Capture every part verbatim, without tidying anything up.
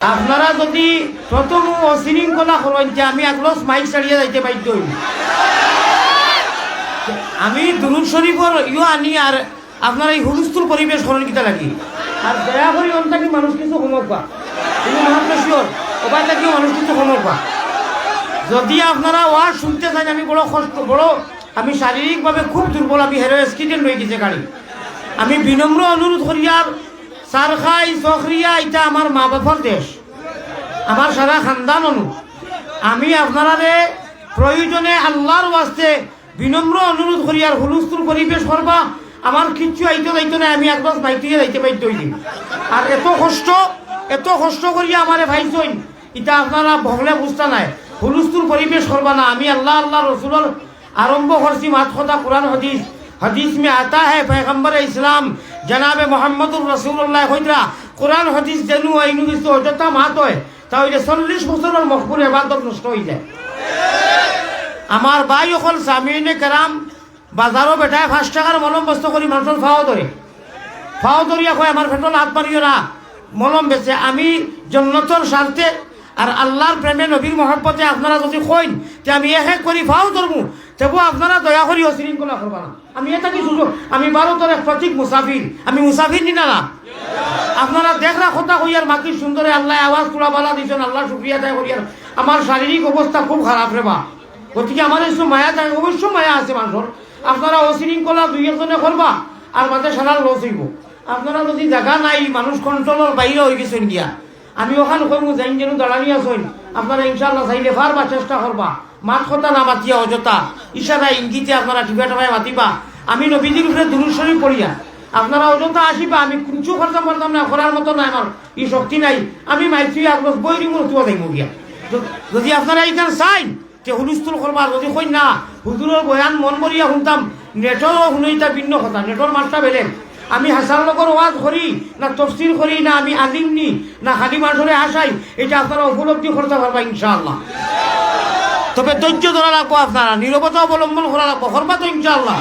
আপনারা যদি প্রথম অশৃঙ্খলা করইন, তে আমি এক লস মাইক ছাড়িয়া যাইতে বাধ্য অইমু। আমি দুরুদ শরীফর ইয়ো আনি আর আপনারা এই হুলস্থুল পরিবেশ করইন কিতা লাগি? আর দয়া করি অন থাকি মানুষ কিছু কমউক্কা। তুমি মহাপ্রশিওর, ওবায় থাকিও মানুষ কিছু কমউক্কা। যদি আপনারা ওয়াজ শুনতে চাইন, আমি বড় কষ্ট, বড়, আমি শারীরিকভাবে খুব দুর্বল, আমি হেরো অ্যাক্সিডেন্ট অই গেছে গাড়ি। আমি বিনম্র অনুরোধ করিয়ার, সারখাই, চকরিয়া, ইটা আমার মা বাপর দেশ, আমার সারা খানদান অনু। আমি আপনারারে প্রয়োজনে আল্লাহর ওয়াস্তে বিনম্র অনুরোধ করিয়ার হুলস্থুল পরিবেশ করবা, আমার কিচ্ছু আইতো যাইতো নায়, আমি এক লস মাইক তুলিয়া যাইতে বাধ্য অইমু। আর এত কষ্ট, এত কষ্ট করিয়া আমারে পাইছইন, ইটা আপনারা হকলে বুঝতা নায়। হুলস্থুল পরিবেশ করবা না, আমি আল্লাহ, আল্লাহ রসুলর আরম্ভ করছি মাত কথা কোরআন হাদিস। হাদিস মে আতা হ্যায়, পয়গম্বর ইসলাম জনাবে মোহাম্মদুর রাসূলুল্লাহ কইতরা, কোরআন হাদিস যেনু অইনু কিছু অযথা মাত অয়, তা অইলে চল্লিশ বছরর মকবুল ইবাদত নষ্ট অই যায়। আমার ভাই অকল সামিইনে কেরাম, বাজারো বেটায় পাঁচ টাকার মলম বস্ত করি মানষর পাও ধরে, পাও ধরিয়া কয়, "আমার পেটো লাথ মারিও না।" মলম বেচে। আমি জন্নতর স্বার্থে আর আল্লাহর প্রেমে, নবীর মহব্বতে আপনারা যদি কইন, তে আমি এক এক করি পাও ধরমু। তেবু আপনারা দয়া করি অশৃঙ্খলা করবা না। আমি এটা কি সুযোগ? আমি ভারতর এক প্রতীক মুসাফির, আমি মুসাফির নি না, না? আপনারা দেখরা কথা কইয়ার মাতির সুন্দরে, আল্লায় আওয়াজ থুড়া বালা দিছইন, আল্লাহর শুকরিয়া আদায় করিয়ার। আমার শারীরিক অবস্থা খুব খারাপ রে বা, গতিকে আমার কিছু মায়া থাকে, অবশ্য মায়া আছে মানষর। আপনারা অশৃঙ্খলা দুই একজনে করবা, আর মাঝে সারা লস অইবো। আপনারা যদি জাগা নাই, মানুষ কন্ট্রোলর বাইরে অই গেছইন গিয়া, আমি অখান কইমু, যাইন যেনু দাঁড়ানি আছইন, আপনারা ইনশাআল্লাহ চাইলে পারবা, চেষ্টা করবা, মাত কথা না মাতিয়া অযথা ইশারা ইঙ্গিতে আপনারা টিপা টাপায় মাতিবা। আমি নবীজির উপরে দুরুদ শরীফ পড়িয়া আপনারা অযথা আসিবা, আমি কিচ্ছু করতাম পারতাম না, করার মতো না, আমার ই শক্তি নাই, আমি মাইক তুই আগলো বই রিমু তুয়া যাইমু গিয়া। য-, যদি আপনারা ইখান চাইন, তে হুলস্থুল করবা, যদি কইন না, হুজুরর বয়ান মন ভরিয়া হুনতাম, নেটরও হুনইতা ভিন্ন কথা, নেটর মাতটা বেলেগ। আমি হাসান লগর ওয়াজ করি, না তফসির করি, না আমি আলিম নি, না খালি মানষরে হাসাই, ইটা আপনারা উপলব্ধি করতা পারবা ইনশাআল্লাহ। তবে ধৈর্য ধরা লাগবো আপনারা, নীরবতা অবলম্বন করা লাগবো, করবা তো ইনশাআল্লাহ।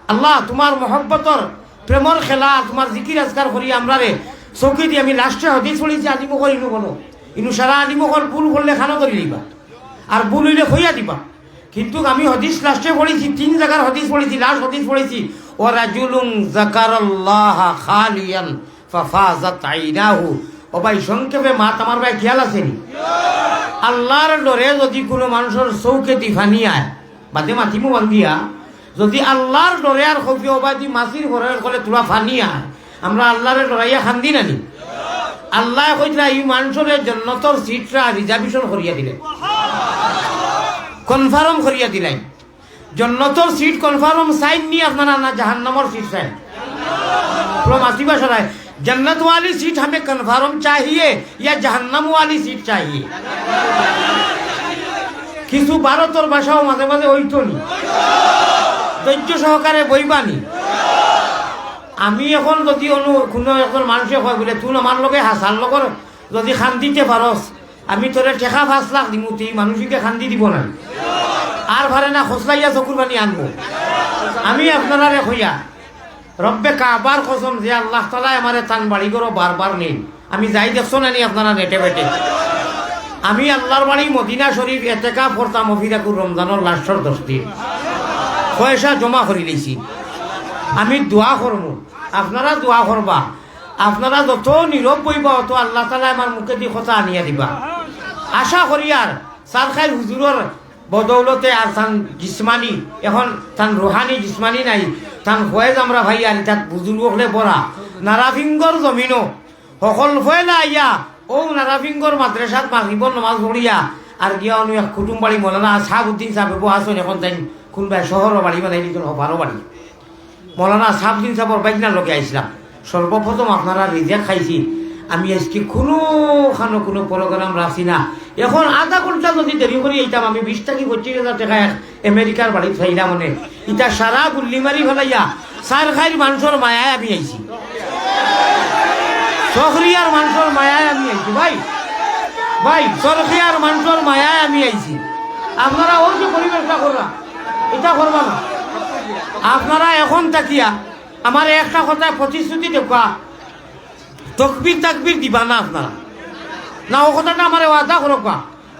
আল্লাহ, তুমার মহব্বতর প্রেমর খেলা, তুমার জিকির আজকার করি আমরারে চউখেদি। আমি লাস্টে হাদিস পড়ছি, আলিম অকল ইনু বলো, ইনু সারা আলিম অকল ভুল করলে খানো ধরি লইবা, আর ভুল অইলে কইয়া দিবা। কিন্তু আমি হাদিস লাস্টে পড়ছি, তিন জাগার হাদিস পড়ছি, লাস্ট হাদিস পড়ছি, "ওয়া রাজুলুন যাকারাল্লাহা খালিয়ান ফাফাজাত আইনাহু।" ও ভাই, সংক্ষেপে মাত আমার ভাই খেয়াল আছে নি? আল্লাহর ডরে যদি কুনু মানষর চউখেদি ফানি আয়, বাদে মাতিমু বান্দিয়া, যদি আল্লাহর ডরে আর খৌফে ও ভাইদি মাছির ঘরের কলে তুলা ফানি আয়, আমরা আল্লাহরে ডরাইয়া খান্দি নানি? আল্লায় কইতরা, "ই মানষরে জন্নতর সিটটা রিজার্ভেশন করিয়া দিলে, কনফার্ম করিয়া দিলাই।" জন্নতর সিট কনফার্ম চাইন নি আপনারা, না জাহান্নামর সিট চাইন? প্রমাণ দিবা সারায়, "जन्नत वाली सीट हमें कन्फर्म चाहिए या जहन्नम वाली सीट चाहिए?" কিছু ভারতর ভাষাও মাঝে মাঝে অইতো নি, ধৈর্য সহকারে বইবানি। আমি এখন যদি অনু-, কুনু একজন মানষে কয় বুলে, "তুই আমার লগে হাসার লগর যদি খান্দিতে পারস, আমি তোরে টেকা পাঁচ লাখ দিমু, তুই মানুষকে খান্দি দিব না।" আর পারে না, খসলাইয়া চকুর পানি আনবো। আমি আপনারারে কইয়া, রব্বে কাবার কসম যে আল্লাহ তাআলায় আমারে তান বাড়ি ঘরো বারবার নেইন। আমি যাই দেখছো না নি আপনারা নেটে বেটে। আমি আল্লাহর বাড়ি মদিনা শরীফ এতেকাফ করতাম অফিরাকুর রমজানর লাস্টর দশ দিন। পয়সা জমা করি লইছি। আমি দোয়া করমু, আপনারা দোয়া করবা। আপনারা যত নীরব বইবা, অত আল্লাহ তাআলায় আমার মুখেদি কথা আনিয়া দিবা। আশা করি আর সারখাই হুজুরর বদৌলতে আর তান জিসমানি, এখন তান রুহানি জিসমানি নাই, তান ফয়েজ আমরা ভাই আর ইতাত বুজুর্গ অকলে বড়া। নারাফিঙ্গর জমিনো হকল ফয়লা আইয়া, ও নারাফিঙ্গর মাদ্রাসাত মাগরিবর নমাজ পড়িয়া, আর গিয়া অনু এক কুটুম বাড়ি মৌলানা আসহাবউদ্দিন সাহেব বউ আছইন, এখন তাইন কুনবায় শহরো বাড়ি বানাই দিছইন, হপারো বাড়ি। মৌলানা সাবদিন সাবর বাইকনার লগে আইছিলাম। সর্বপ্রথম আপনারা রিজেক্ট খাইছি। আমি আজকে কুনু খানো কুনু প্রোগ্রাম রাখছি না। এখন আধা ঘন্টা যদি দেরি করি আইতাম, আমি বিশ থাকি পঁচিশ হাজার টেকা এক আমেরিকার বাড়িত পাইলাম। মানে, ইতা সারা গুল্লি মারি ফালাইয়া, সারখাইর মানষর মায়ায় আমি আইছি। চকরিয়ার মানষর মায়ায় আমি আইছি, ভাই। ভাই, চকরিয়ার মানষর মায়ায় আমি আইছি। আপনারা অউ যে পরিবেশটা কররা, ইতা করবা না। আপনারা এখন থাকিয়া আমারে একটা কথায় প্রতিশ্রুতি দেউক্কা, তকবির তাকবির দিবা না আপনারা। না, ও কথাটা আমারে ওয়াদা করউক্কা।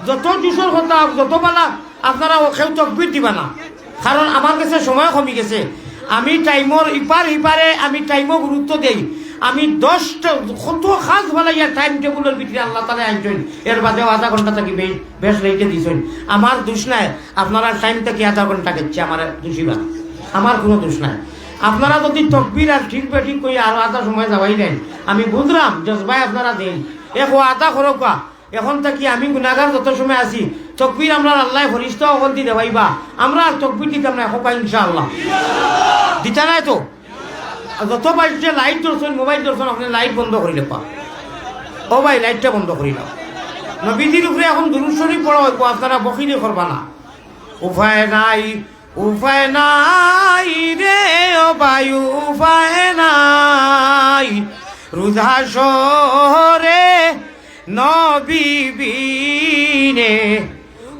যত জোশর কথা, যত বালা, আপনারা ও কেউ তকবির দিবা না, কারণ আমার গেছে সময় কমি গেছে। আমি টাইমর ইপার হিপারে, আমি টাইমো গুরুত্ব দেই। আমি দশটা কত কাজ ফালাইয়া টাইম টেবুলর ভিতরে আল্লাহ তাআলা আনছইন, এর বাদে আধা ঘন্টা থাকি বে-, বেশ লেটে দিছইন। আমার দোষ নাই, আপনারা টাইম থাকি আধা ঘন্টা গেছে, আমার দোষী বা, আমার কোনো দোষ নাই। আপনারা যদি তকবির আর ঠিক বেঠিক কই আর আধা সময় যাওয়াই দেন, আমি বুঝলাম জজবায় আপনারা দেন। এক ওয়াদা করউক্কা, এখন থাকি আমি গুনাগার যত সময় আছি, তকবির আমরার আল্লায় ফরিস্তা অকল দি দেওয়াইবা, আমরা আর তকবির দিতাম না, কউক্কা ইনশাআল্লাহ। দিতা নায় তো? আর যত বাইরে লাইট ধরছইন, মোবাইল ধরছইন, আপনে লাইট বন্ধ করি লেখবা। ও ভাই, লাইটটা বন্ধ করি লাও। নবীজির উপরে এখন দুরূদ শরীফ পড়া অইবো, আপনারা বখিলি করবা না। উপায় নাই, উপায় নাই রে ও ভাই, উপায় নাই। রোজ হাশরে নবী বিনে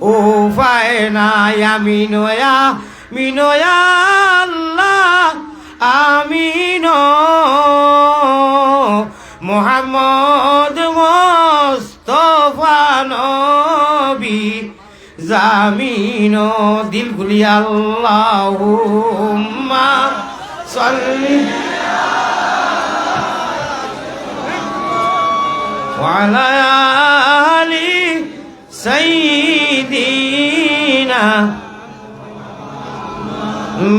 উপায় নাই। আমিন, আমিন, আল্লাহ, আমিন। মোহাম্মদ মোস্তফা নবী জামিন। দিল খুলি আল্লাহুম্মা সাল্লি ওয়া আলা আলি সাইয়্যিদিনা।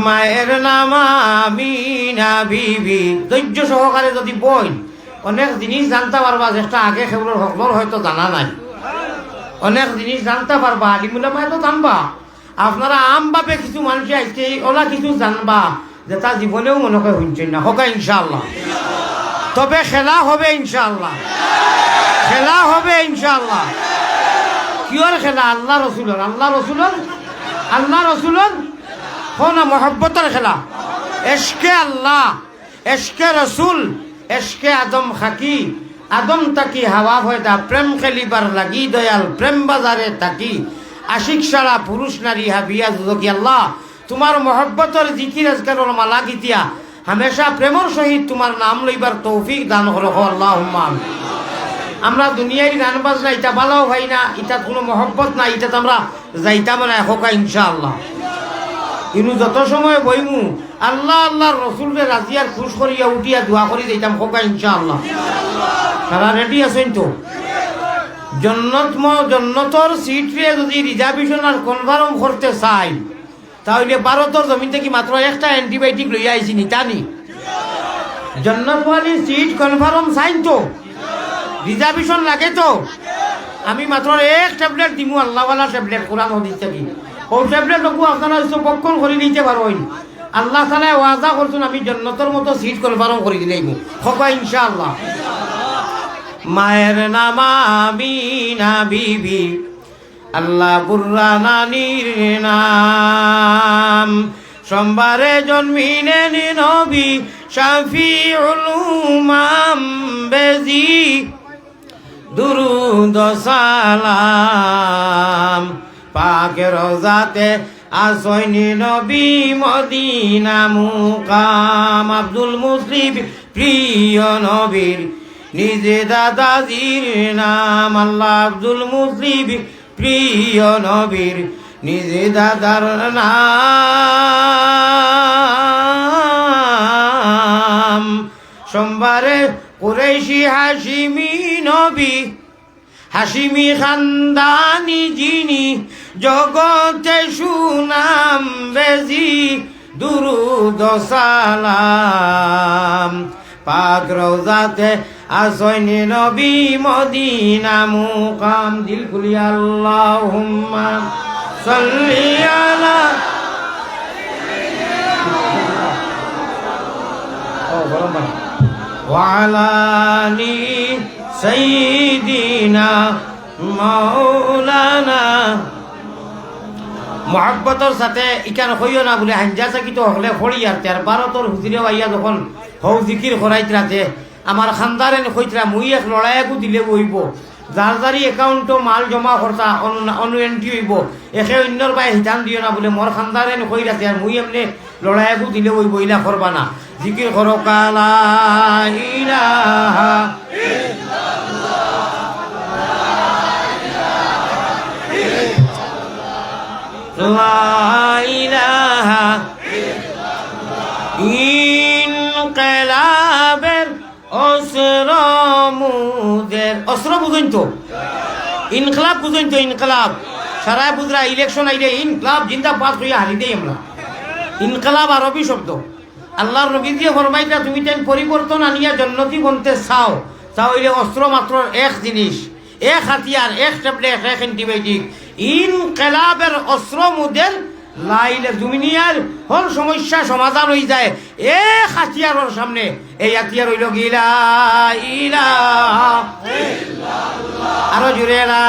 মায়ের নাম আমিনা বিবি। ধৈর্য সহকারে যদি বই, অনেক জিনিস জানতা পারবা, যেটা আগে কেউর হকলর হয়তো জানা নাই। অনেক জিনিস জানতা পারবা, আলিম উলামায় তো জানবা। আপনারা আমভাবে কিছু মানুষে আইছে, ওলা কিছু জানবা, যেটা জীবনেও মনে হয় হুনছইন না। কউক্কা ইনশাআল্লাহ। তবে খেলা হবে ইনশাআল্লাহ, খেলা হবে ইনশাআল্লাহ। কিওর খেলা? আল্লাহ রসুলর, আল্লাহ রসুলর, আল্লাহ রসুলর। কও না, মহব্বতর খেলা। এশকে আল্লাহ, এশকে রসুল, এশকে আদম খাকি, আদম তাকি হাওয়া পয়দা, প্রেম খেলিবার লাগি দয়াল, প্রেম বাজারে তাকি, আশিক ছাড়া পুরুষ নারী হাবিয়া দুজকি। আল্লাহ, তুমার মহব্বতর জিকির আজকারর মালা গিতিয়া, হামেশা প্রেমর সহিত তুমার নাম লইবার তৌফিক দান করো, কও আল্লাহুম্মা আমিন। আমরা দুনিয়ার গান বাজনা ইতা বালাও পাই না, ইতাত কোনো মহব্বত নাই, ইতাত আমরা যাইতাম না, কউক্কা ইনশাআল্লাহ। কিন্তু যত সময় বইমু, আল্লাহ, আল্লাহর রসুলরে রাজি আর খুশ করিয়া উঠিয়া দোয়া করি যাইতাম, কউক্কা ইনশাআল্লাহ। তারা রেডি আছইন তো? জন্নত ম-, জন্নতর সিটরে যদি রিজার্ভেশন আর কনফার্ম করতে চাই, তাইলে ভারতর জমিন থাকি মাত্র একটা অ্যান্টিবায়োটিক লইয়া আইছি নি, তা নি? জন্নতওয়ালি সিট কনফার্ম চাইন তো? রিজার্ভেশন লাগে তো? আমি মাত্র এক ট্যাবলেট দিমু, আল্লাহওয়ালা ট্যাবলেট, কোরআন হাদিস থাকি। ও ট্যাবলেট ওগু আপনারা হয়তো ভক্ষণ করি নিতে পারইন। আল্লাহ তাআলায় ওয়াদা করছইন, আমি জন্নতর মতো সিট কনফার্ম করি দিলাইমু। কউক্কা ইনশাআল্লাহ। মায়ের নাম আমিনা বিবি, আল্লাহ বুররা নানির নাম। সোমবারে জন্মিলেন নবী শাফিউল উমাম বেজি। দুরুদ সালাম পাক রওজাতে আছইন নবী মদিনা মুকাম। আব্দুল মুসলিব প্রিয় নবীর নিজে দাদাজির নাম। আল্লাহ আব্দুল মুসলিব প্রিয় নবীর নিজে দাদার নাম। সোমবারে কুরাইশি হাশিমি নবী, হাশিমি খানদানি যিনি, জগতে সুনাম বেজি। দুরুদ সালাম পাক রওজাতে আছইন নবী মদিনা মুকাম। দিল খুলি আল্লাহুম্মা সাল্লি আলা ও, গরম পানি। ওয়া আলা আলি সাইয়্যিদিনা মাওলানা। মহব্বতর সাথে ইখান কইও না বুলে হাইঞ্জা চাকিত হকলে ফড়ি আর তে আর ভারতর হুজুরে আইয়া যখন হউ জিকির করাইতরা তে আমার খান্দারে নি কইতরা, মুই এক লড়াইয়াগু দিলে অইবো। যার যারি অ্যাকাউন্টো মাল জমা করতা অনু-, অনু entry অইবো। একে অইন্যর বায় হিতান দিও না বুলে মোর খান্দারে নি কইরা তে আর মুই এমনে লড়াইয়াগু দিলে অইবো, ইলা করবা না। জিকির করো কা লা ইলাহা ইল্লাল্লাহ। লা ইলাহা ইনকিলাবের অস্ত্র মুদের। অস্ত্র বুঝইন তো? ইনকিলাব বুঝইন তো? ইনকিলাব। সারায় বুঝরা, ইলেকশন আইলে ইনকিলাব জিন্দাবাদ কইয়া হারি দেই আমরা। ইনকিলাব আরবি শব্দ। আল্লাহর নবী দিয়া ফরমাইতা, তুমি তাইন পরিবর্তন আনিয়া জন্নতি বনতে চাও, তা অইলে অস্ত্র মাত্র এক জিনিস, এক হাতিয়ার, এক ট্যাবলেট, এক অ্যান্টিবায়োটিক। ইনকিলাবের অস্ত্র মুদের লাইলে দুনিয়ার হর সমস্যা সমাধান অইযায় এক হাতিয়ারর সামনে। এই হাতিয়ার অইলো গি লা ইলাহা। আরো জুরে লা।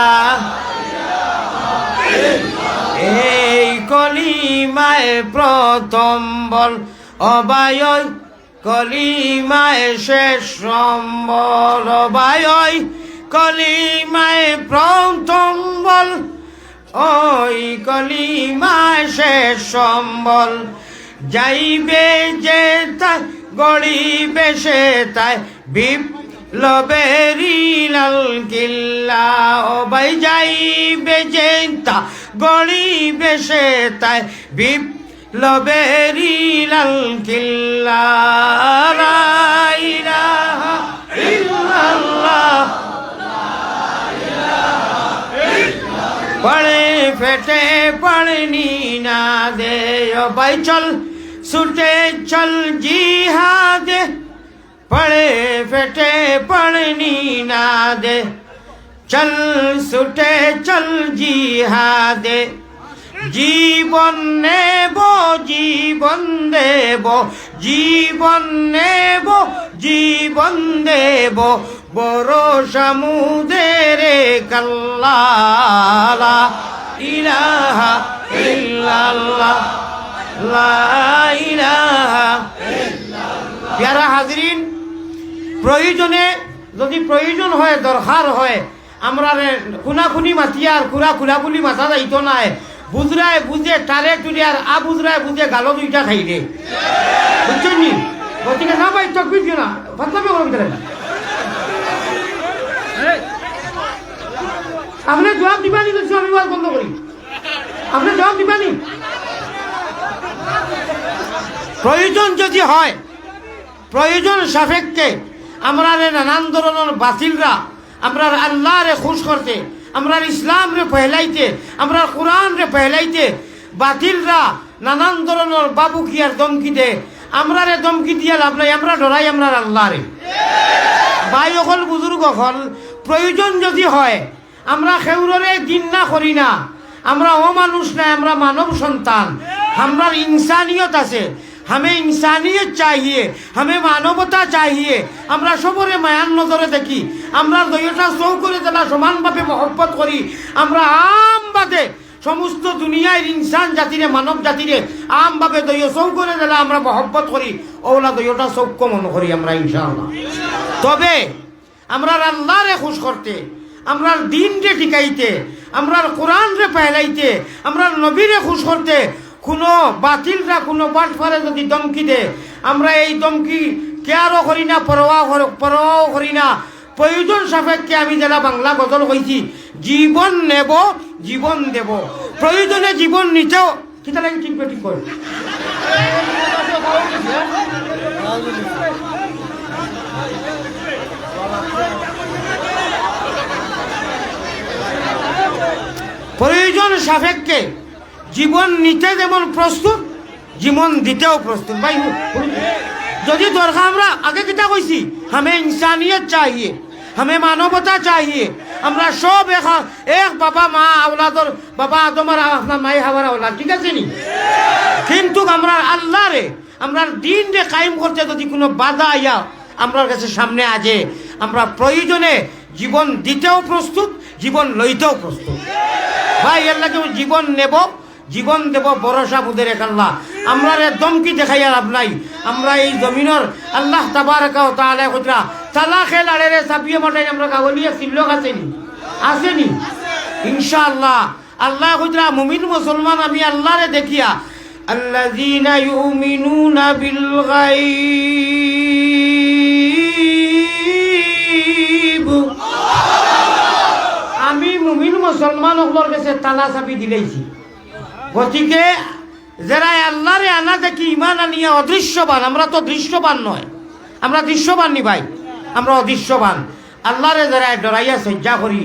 এই কলিমায় প্রথম বল, ও ভাই, ওই কলিমায় শেষ সম্বল, ও ভাই, ওই কলিমায় প্রথম বল, ওই কলিমায় শেষ সম্বল। যাইবে যেতায়, গড়িবে সেতায় বিপ্লবেরই লাল কিল্লা। ও ভাই, যাইবে যেতায়, গড়িবে সেতায় বিপ্লবেরই লাল কিল্লা। লা ইলাহা ইল্লাল্লাহ। পড়ে ফেটে পড়নি না দে, ও ভাই চল ছুটে চল জিহাদে। পড়ে ফেটে পড়নি না দে, চল ছুটে চল জিহাদে। জীবন নেব, জীবন দেব, জীবন নেব, জীবন দেব, ভরসা মুদের এক আল্লাহ। লা ইলাহা ইল্লাল্লাহ, লা ইলাহা। প্যারা হাজিরিন, প্রয়োজনে, যদি প্রয়োজন হয়, দরকার হয়, আমরারে খুনাখুনি মাতিয়া আর খুরা খুলাখুলি মাতা যাইতো নায়। বুঝরায় বুঝে টালে টুলে আর আবুঝরায় বুঝে গালো দুইটা খাইলে। বুঝছইন নি? গতিকে না ভাই, তকবির দিও না, ফাতলামি করো ভিতরে। আপনে জবাব দিবা নি, বলছি আমি ওয়াজ বন্ধ করি। আপনে জবাব দিবা নি? প্রয়োজন যদি হয়, প্রয়োজন সাপেক্ষে আমরারে নানান ধরনর বাতিলরা আমরার আল্লাহরে খুশ করতে, আমরার ইসলামরে ফেলাইতে, আমরার কোরআনরে ফেলাইতে বাতিলরা নানান ধরনর বাবুকি আর ধমকি দে। আমরারে ধমকি দিয়া লাভ নাই, আমরা ডরাই আমরার আল্লাহরে। ভাই অকল, বুজুর্গ অকল, প্রয়োজন যদি হয়, আমরা কেউররে ঘিন্না করি না, আমরা অমানুষ নায়, আমরা মানব সন্তান, আমরার ইনসানিয়ত আছে। হামে ইনসানিয়ত চাহিয়ে, হামে মানবতা চাহিয়ে, আমরা সবরে মায়ার নজরে দেখি। আমরার দুইওটা চউখরে যেলা সমানভাবে মহব্বত করি, আমরা আমভাবে সমস্ত দুনিয়ার ইনসান জাতিরে, মানব জাতিরে আমভাবে দুইও চউখরে যেলা আমরা মহব্বত করি, অউলা দুইওটা চউখ মনো করি আমরা ইনশাআল্লাহ। তবে আমরার আল্লাহরে খুশ করতে, আমরার দ্বীনরে টিকাইতে, আমরার কোরআনরে ফেলাইতে, আমরার নবীরে খুশ করতে কুনু বাতিলরা, কুনু বাটপারে যদি ধমকি দে, আমরা এই ধমকি কেয়ারও করি না, পরোয়া কর-, পরোয়াও করি না। প্রয়োজন সাপেক্ষে আমি যেলা বাংলা গজল কইছি, জীবন নেব, জীবন দেব, প্রয়োজনে জীবন নিতেও কিতা লাগে ঠিক বেঠিক কয়? প্রয়োজন সাপেক্ষে জীবন নিতে যেমন প্রস্তুত, জীবন দিতেও প্রস্তুত। ভাই, যদি দরকার আমরা আগে কিতা কইছি, হামে ইনসানিয়ত চাহিয়ে, হামে মানবতা চাহিয়ে, আমরা সব এক, এক বাবা মা আওলাদর বাবা আদম আর আপনার মাই হাওয়ার আওলাদ, ঠিক আছে নি? কিন্তু আমরার আল্লাহরে, আমরার দ্বীনরে কায়েম করতে যদি কুনু বাধা আইয়া আমরার গেছে সামনে আজে, আমরা প্রয়োজনে জীবন দিতেও প্রস্তুত, জীবন লইতেও প্রস্তুত। ভাই, এর লাগি জীবন নেব, জীবন দেব, ভরসা মুদের এক আল্লাহ। আমরারে ধমকি দেখাইয়া লাভ নাই। আমরা এই জমিনর আল্লাহ তাবারাকা ওয়া তাআলায় কইতরা, তালা খেল আড়ে রে সাবিয়ে মাঠাই, আমরা গাওয়ালি এক চিল্লক আছে নি? আছে নি? ইনশাআল্লাহ। আল্লায় কইতরা, মুমিন মুসলমান আমি আল্লাহরে দেখিয়া, আল্লাযীনা ইউমিনুনা বিল গায়ব। আমি মুমিন মুসলমান অকলর গেছে তালা চাবি দিলাইছি। গতিকে যেরায় আল্লারে আনা দেখি ইমান আনিয়া অদৃশ্যবান, আমরা তো দৃশ্যবান নয়, আমরা দৃশ্যবান নি ভাই, আমরা অদৃশ্যবান। আল্লারে যেরায় ডরাইয়া সইজ্জা করি,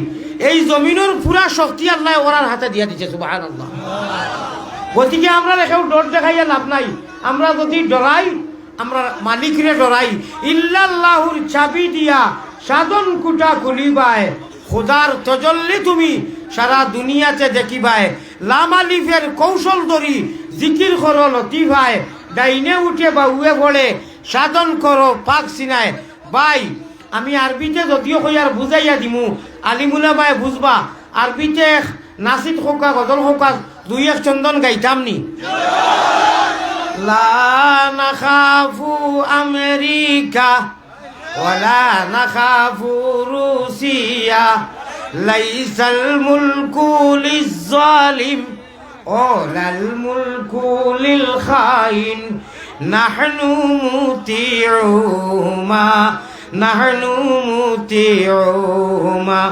এই জমিনর পুরা শক্তি আল্লায় ওরার হাতে দিয়া দিছে, সুবহানাল্লাহ। গতিকে আমরারে কেউ ডর দেখাইয়া লাভ নাই, আমরা যদি ডরাই, আমরা মালিকরে ডরাই। ইল্লাল্লাহুর চাবি দিয়া সাধন কুটা খুলিবায়, খোদার তজল্লি তুমি সারা দুনিয়াতে দেখিবায়। লাম আলিফের কৌশল ধরি জিকির করো লতিফায়, ডাইনে উঠে বাউয়ে পড়ে সাধন করো পাক সিনায়। ভাই, আমি আরবিতে যদিও কই আর বুঝাইয়া দিমু, আলিমুলামায় বুঝবা। আরবিতে এক নাসিদ কউক্কা, গজল কউক্কা, দুই এক চন্দন গাইতাম নি। لا نخاف أمريكا ولا نخاف روسيا، ليس الملك للظالم ولا الملك للخائن، نحن مطيعهما، نحن مطيعهما،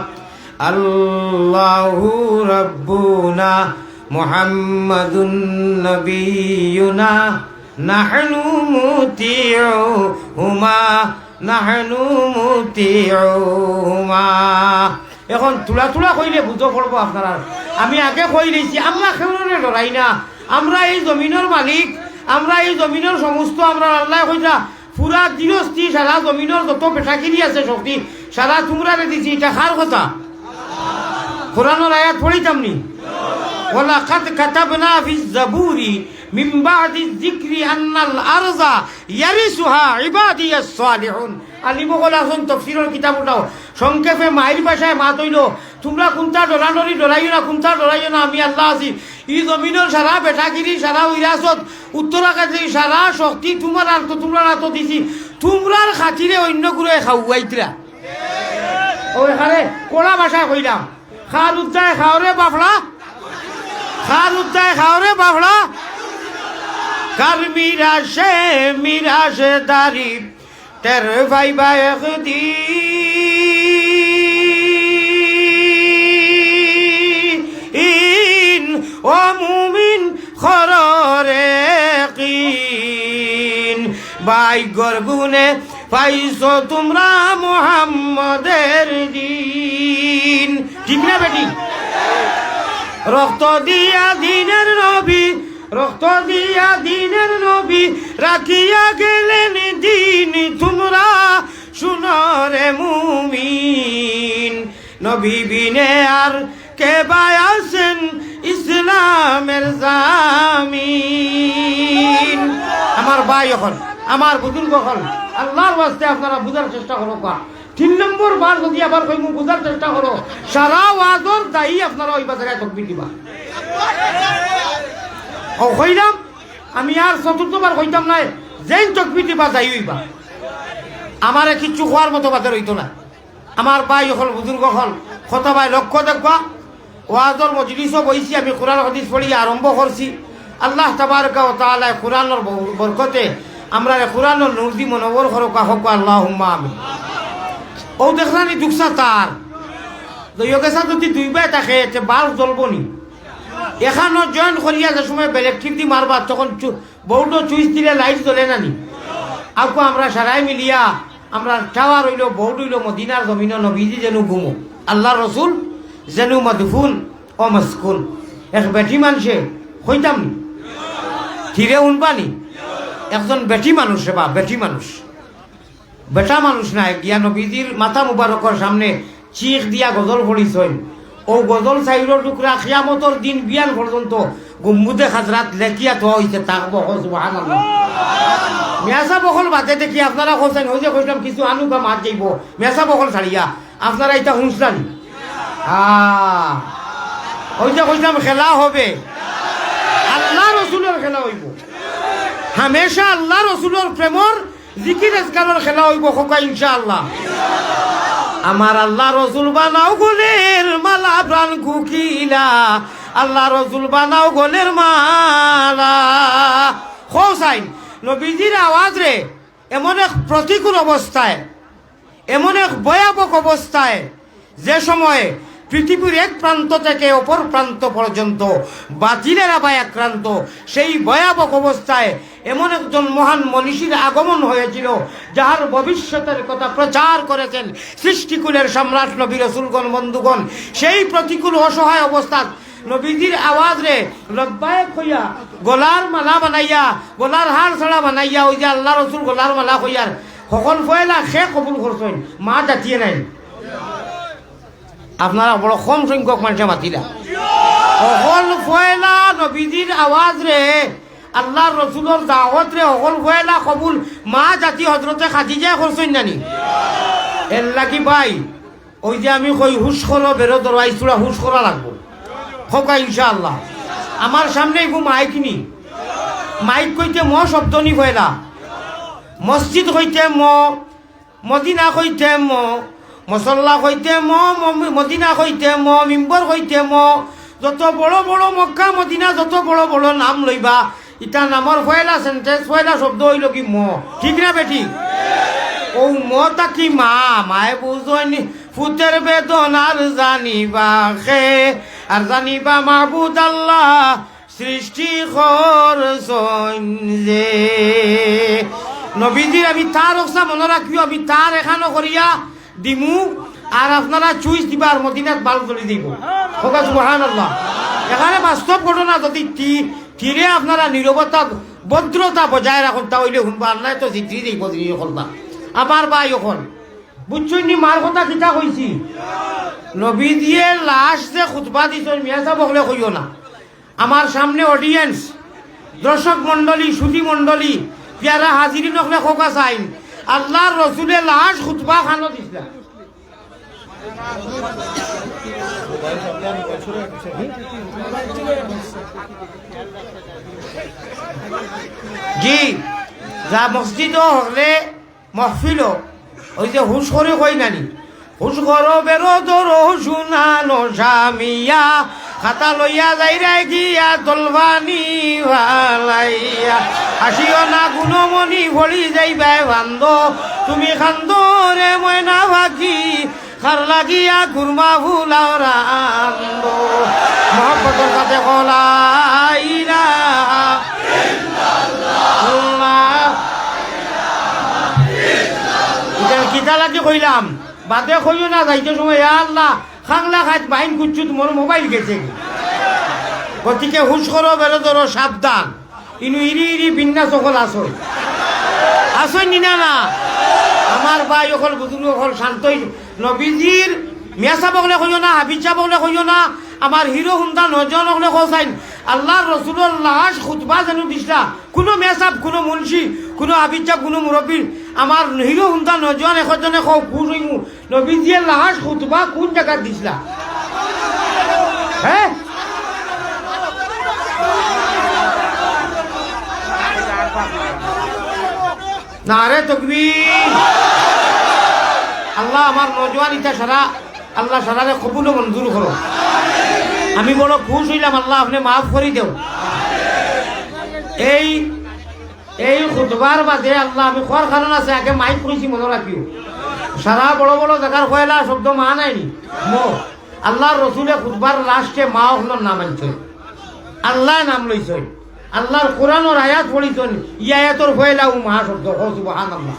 الله ربنا محمد نبينا، نحن مطيعهما، نحن مطيعهما। এখন থুড়া থুড়া কইলে বুঝো পড়বো আপনারার। আমি আগে কই লইছি, আমরা কেউরে ডরাই না। আমরা এই জমিনর মালিক, আমরা এই জমিনর সমস্ত, আমরার আল্লায় কইরা, পুরা দৃষ্টি সারা জমিনর যত বেটাগিরি আছে শক্তি, সারা তুমরারে দিছি। ইটা কার কথা? কোরআনর আয়াত পড়িতাম নি? ولقد كتبنا في الزبور من بعد الذكر أن الأرض يرثها عبادي الصالحون। আলিম অকল আছইন, তফসিরর কিতাব উঠাও। সংক্ষেপে মাইর ভাষায় মাত অইলো, তুমরা কুনতা ডরাডরি ডরাইও না, কুনতা ডরাইও না, আমি আল্লাহ আছি। ই জমিনর সারা বেটাগিরি, সারা উইরাসত, উত্তরাধিকারী সারা শক্তি তুমরার আতো, তুমরার আতো দিছি। তুমরার খাতিরে অইন্য গুরুয়ে খাওয়াইতরা। অউ এখানে কড়া ভাষায় কইলাম, খার উদ্দায় খাওরে বাফড়া, খার উদ্দায় খাওরে বাফড়া, কার মিরাশে মিরাশদারি টের পাইবা একদিন, ও মুমিন, খররে কিন। ভাইগ্যর গুণে পাইছো তুমরা মুহাম্মদের দিন। ঠিক না বেটি? রক্ত দিয়া দিনের নবী, রক্ত দিয়া দিনের নবী রাখিয়া গেলেন দিন। তুমরা শুনো রে মুমিন, নবী বিনে আর কে বা আছেন ইসলামের জামিন? আমার ভাই অকল, আমার বুজুর্গ অকল, আল্লাহর ওয়াস্তে আপনারা বুঝার চেষ্টা করউক্কা। তিন নম্বর বার যদি আবার কইমু, বুঝার চেষ্টা করো, সারা ওয়াজর দায়ী আপনারা অইবা যারা তকবির দিবা। অউ কইলাম, আমি আর চতুর্থবার কইতাম নায়, যেইন তকবির দিবা দায়ী অইবা। আমারে কিচ্ছু কওয়ার মতো বাদে রইতো না। আমার ভাই অকল, বুজুর্গ অকল, খোতবায় লক্ষ্য দেখবা, ওয়াজর মজলিসো বইছি, আমি কোরআন হাদিস পড়িয়া আরম্ভ করছি। আল্লাহ তাবারাকা ওয়া তাআলায় কোরআনর ব-, বরকতে আমরারে কোরআনর নূর দি মনোবর করউক্কা, কউক্কা আল্লাহুম্মা আমিন। অউ দেখরানি দুকসা তার, তো ইয়ো গেছা যদি দুইবায় থাকে, তে বাল্ব জ্বলবো নি? এখানো জয়েন করিয়া যে সময় ব্যালেকটিক দি মারবা, তখন চু-, বোর্ডো সুইচ দিলে লাইট জ্বলে না নি? আউক্কা আমরা সারাই মিলিয়া, আমরার টাওয়ার অইলো, বোর্ড অইলো মদিনার জমিনো নবীজি যেনু ঘুমো, আল্লাহর রসুল যেনু মদফুন ও মসকুন। এক বেটি মানষে কইতাম নি? থিরে হুনবা নি? একজন বেটি মানুষ রে বা, বেটি মানুষ। বেটা মানুষ নায়, গিয়া নবীজির মাথা মুবারকর সামনে চিখ দিয়া গজল পড়িছইন। অউ গজল চাইরো টুকরা কিয়ামতর দিন বিয়ান পর্যন্ত গম্বুজে খাজরাত লেখিয়া থওয়া অইছে, থাকবো। কও সুবহানাল্লাহ। মিয়াসাব অকল বাদে দেখি আপনারা কইছইন, অউ যে কইছলাম কিছু আনুকা মাত যাইবো, মিয়াসাব অকল ছাড়িয়া। আপনারা ইতা হুনছলা নি? আ, অউ যে কইছলাম খেলা হবে, আল্লাহ রসুলর খেলা অইবো। হামেশা আল্লাহ রসুলর প্রেমর জিকির আজকারর খেলা অইবো, কউক্কা ইনশাআল্লাহ। আমার আল্লাহ রসুল বানাও গলের মালা প্রাণ কুকিলা, আল্লাহ রসুল বানাও গলের মালা। কও চাইন, নবীজির আওয়াজরে এমন এক প্রতিকূল অবস্থায়, এমন এক ভয়াবহ অবস্থায়, যে সময় পৃথিবীর এক প্রান্ত থেকে অপর প্রান্ত পর্যন্ত বাতিলেরা ভাই আক্রান্ত। সেই ভয়াবহ অবস্থায় এমন একজন মহান মনীষীর আগমন হয়েছিল, যাহার ভবিষ্যতের কথা প্রচার করেছেন সৃষ্টিকুলের সম্রাট নবী রসুলগণ। বন্ধুগণ, সেই প্রতিকূল অসহায় অবস্থাত নবীজির আওয়াজরে লব্বায়েক কইয়া, গলার মালা বানাইয়া, গলার হার ছাড়া বানাইয়া, ওই যে আল্লাহ রসুল গলার মালা কইয়ার, হকল পয়লা সে কবুল করছইন, মা জাতিয়ে নাই। আপনারা বড় কম সংখ্যক মানষে মাতিলা। হকল পয়লা নবীজির আওয়াজরে, আল্লাহর রসুলর দাওয়াতরে হকল পয়লা কবুল মা জাতি হজরতে খাদিজায় করছইন নানি? এর লাগি ভাই, ওই যে আমি কই, হুশ করো, বেরো ধরো, আইজ থুড়া হুশ করা লাগবো। কউক্কা ইনশাআল্লাহ। আমার সামনে এগু মাইক নি, মাইক কইতে ম শব্দ নি পয়লা, মসজিদ কইতে ম, মদিনা কইতে ম, মসল্লা কইতে ম, ম-, মদিনা কইতে ম, মিম্বর কইতে ম, যত বড় বড় মক্কা মদিনা, যত বড় বড় নাম লইবা, ইতা নামর পয়লা সেন্টেন্স, পয়লা শব্দ অইলো কি ম। ঠিক না বেঠিক? অউ ম থাকি মা, মায়ে বুঝইন ফুতের বেদনা আর জানিবা কে, আর জানিবা মাবুদ আল্লাহ সৃষ্টি করছইন যে। নবীজির আমি তার অকসা মনো রাখিও, আমি তার এখানো করিয়া দিমু, আর আপনারা চুইস দিবা আর মদিনাত বাল্ব জ্বলি যাইবো। কউক্কা সুবহানাল্লাহ। এখানে বাস্তব ঘটনা যদি তি-, তীরে আপনারা নীরবতা, ভদ্রতা বজায় রাখইন, তা অইলে হুনবা আল্লায় তো জিতরি যাইবো জিনিস করবা। আমার ভাই অকল, বুঝছইন নি মার কথা কিতা কইছি? নবীজিয়ে লাশ যে খুতবা দিছইন, মিয়া সাব অকলে কইও না। আমার সামনে অডিয়েন্স, দর্শক মণ্ডলী, সুধী মণ্ডলী, পিয়ারা হাজিরিন অকলে কউক্কা চাইন, আল্লাহর রসুলে লাশ খুতবা খানো দিছলা। জি, যা মসজিদো হকলে মহফিলো, ওই যে হুশ করি কই নানি, হুশ করো বেরো ধরো শুনানো জামিয়া, খাতা লইয়া যাইরায় গিয়া তলবানি ফালাইয়া, আসিও না গুণমণি ভরি যাইবায় বান্দ, তুমি খান্দরে ময়না পাখি, খার লাগিয়া গুরমা ফুলাও রান্দো। মহব্বতর সাথে কও লা ইলাহা ইল্লাল্লাহ। ইটা কিতা লাগি কইলাম? বাদে কইও না যাইতে সময়, "ইয়া আল্লাহ, খাংলা খাইত বাইন কুচ্ছুত মোর মোবাইল গেছে।" গতিকে হুশ করো, বেরো ধরো, সাবধান। ইনু ইরি ইরি বিন্যাস অকল আছইন। আছইন নি না না? আমার ভাই অকল, বুজুর্গ অকল, শান্ত অই-, নবীজির মিয়া সাব অকলে কইও না, হাফিজ সাব অকলে কইও না, আমার হিরো হুন্দা নওজোয়ান অকলে কও চাইন, আল্লাহর রসুলর লাশ খুতবা যেন দিছলা, কুনু মিয়া সাব, কুনু মুন্সি, কুনু হাফিজ সাব, কুনু মুরব্বি, আমার হিরো হুন্দা নওজোয়ান একজনে কও, খুশ অইমু, নবীজিয়ে লাশ খুতবা কুন জাগাত দিছলা? হে? নারে তকবীর। আল্লাহ আমার নওজোয়ান ইতা সারা, আল্লাহ সারারে কবুল ও মঞ্জুর করো। আমি বড় খুশ অইলাম, আল্লাহ আপনে মাফ করি দেও। এই এই খুতবার বাদে আল্লাহ আমি কওয়ার কারণ আছে, আগে মাইক কইছি মনো রাখিও। সারা বড় বড় জাগার পয়লা শব্দ মা নায়নি? ম। আল্লাহর রসুলে খুতবার লাস্টে মা অকলর নাম আনছইন, আল্লায় নাম লইছইন, আল্লাহর কোরআনর আয়াত পড়িছইন, ই আয়াতর পয়লা অউ মা শব্দ। কও সুবহানাল্লাহ।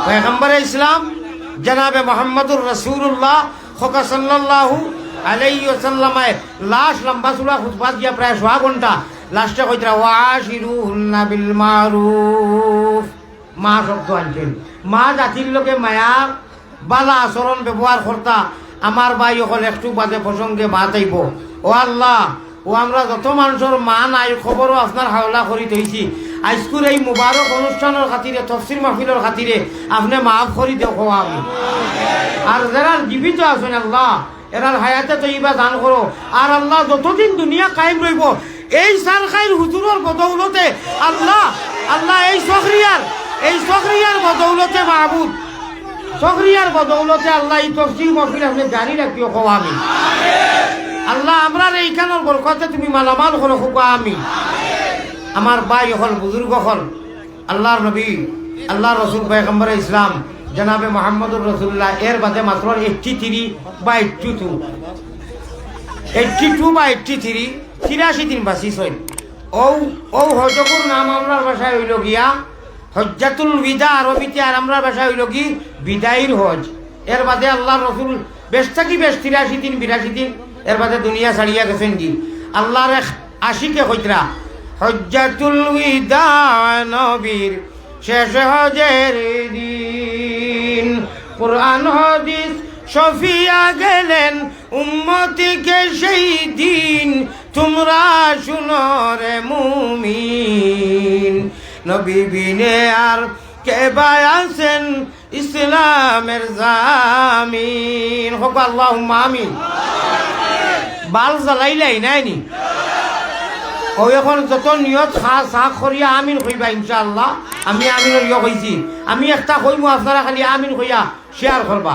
পয়গম্বরে ইসলাম জনাবে মুহাম্মদুর রাসূলুল্লাহ কউক্কা সাল্লাল্লাহু আলাইহি ওয়াসাল্লামে লাশ লম্বা চুড়া খুতবা দিয়া প্রায় সোয়া ঘন্টা, লাস্টে কইতরা, "ওয়া আশিরুহুন্না বিল মারুফ।" মা শব্দ আনছইন। মা জাতির লগে মায়া, বালা আচরণ ব্যবহার করতা। আমার ভাই অকল, একটু বাদে প্রসঙ্গে মাত আইবো। ও আল্লাহ, ও আমরা যত মানষর মা নাই, কবরও আপনার হাওলা করি থইছি। আইজকুর এই মুবারক অনুষ্ঠানর খাতিরে, তফসির মাহফিলর খাতিরে আপনে মাফ করি দেও, কও আমিন। আর যেরা জীবিত আছইন আল্লাহ, এরার হায়াতে তৈবা দান করো। আর আল্লাহ, যতদিন দুনিয়া কায়েম রইবো, এই সারখাইর হুজুরর বদৌলতে আল্লাহ, আল্লাহ এই চকরিয়ার, এই চকরিয়ার বদৌলতে মাবুদ, চকরিয়ার বদৌলতে আল্লাহ এই তফসির মাহফিল আপনে জারি রাখিও, কও আমিন। আল্লাহ আমরারে ইখানর বরকতে তুমি মালামাল করো, কও আমিন। আমার ভাই অকল, বুজুর্গ অকল, আল্লাহর নবী, আল্লাহর রসুল, পয়গম্বরে ইসলাম জনাবে মোহাম্মদুর রসুল্লাহ, এর বাদে মাত্র এইট্টি থ্রি বা এইট্টি টু, এইট্টি টু বা এইট্টি থ্রি, তিরাশি দিন বাঁচিছইন। অউ, অউ হজগুর নাম আমরার ভাষায় অইলো গিয়া হজ্জাতুল বিদা আরবিতে, আর আমরার ভাষায় অইলো কি বিদায়র হজ। এর বাদে আল্লার রসুল বেশ থাকি বেশ তিরাশি দিন, বিরাশি দিন, এর বাদে দুনিয়া ছাড়িয়া গেছইন গি। আল্লার এক আশিকে কইতরা, হজ্জাতুল বিদা নবীর শেষ হজের দিন, কোরআন হাদিস শফিয়া গেলেন উম্মতিকে সেই দিন। তোমরা শুনো রে মুমিন, নবী বিনে আর কে বা আছেন ইসলামের জামিন? কউক্কা আল্লাহুম্মা আমিন। বাল জ্বালাইলাই নায়নি? অউ অখন যত নিয়ত খাস হাক করিয়া আমিন কইবা ইনশাআল্লাহ। আমি আমিনর ইয়ে কইছি, আমি একটা কইমু, আপনারা খালি আমিন কইয়া শেয়ার করবা।